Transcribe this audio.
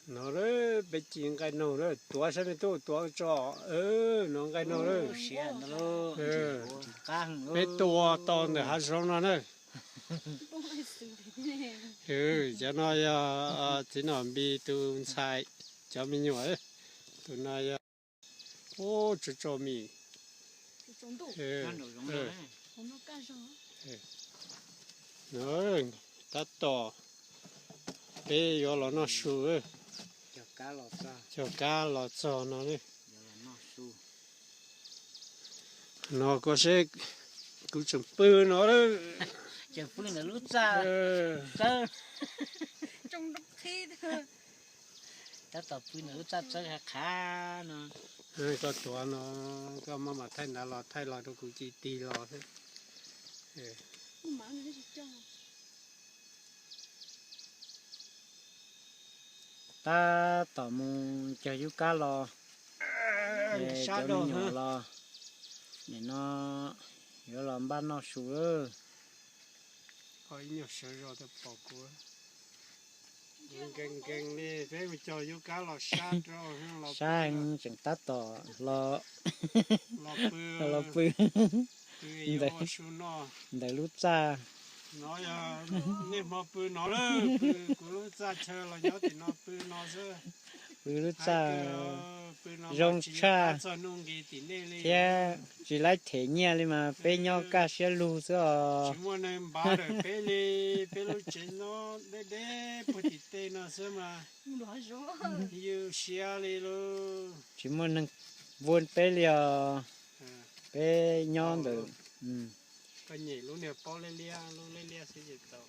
No peb ci nqaij noog lawm, tuav saib me tub, tuav tso. No nqaij noog lawm. Peb tua tau ntawm hav zoov no na. Cov no yog txiv Nom Npis tus ntxhais cov me nyuam. Tus no yog, ub, tso tso mis. Tab tom peb yuav los noj su. Cog kab los txog no. No koj seb, kuv tseem pw no lawm. Tseem pw ntawm lub txaj tsawb. Tab tom pw ntawm lub txaj tsawb qhav qhav no. Koj tuav no, koj maj mam thaij nrad los thaij los rau kuv ci tig los xwb. Tab tom mus cog yub kab los, cov me nyuam los, nim no yuav los npaj noj su lawm. Ib nyuag sawv zos twb pom kuv nkees nkees li, peb mus cog yub kab los sab rau, sab heev, tseem tab tom los, los pw ntawm lub txaj. No yog niaj hmo pw no lawm, pw kuv lub txaj chaw los nyob tim no pw no xwb. Pw lub txaj zoo tshaj txog nuj nqis tim nej li thiab. Tsis laib them nyiaj li mas peb nyob kaj siab lug xwb os. Tsis muaj neeg npav ntawm peb li, peb lub tsev nyob deb deb puag tim tej no xwb mas yus siab li lauj. Tsis muaj neeg vuag peb li os. Peb nyob ntawm, koj nyem lub niag paub liab liab, lub liab liab xwb ces tau.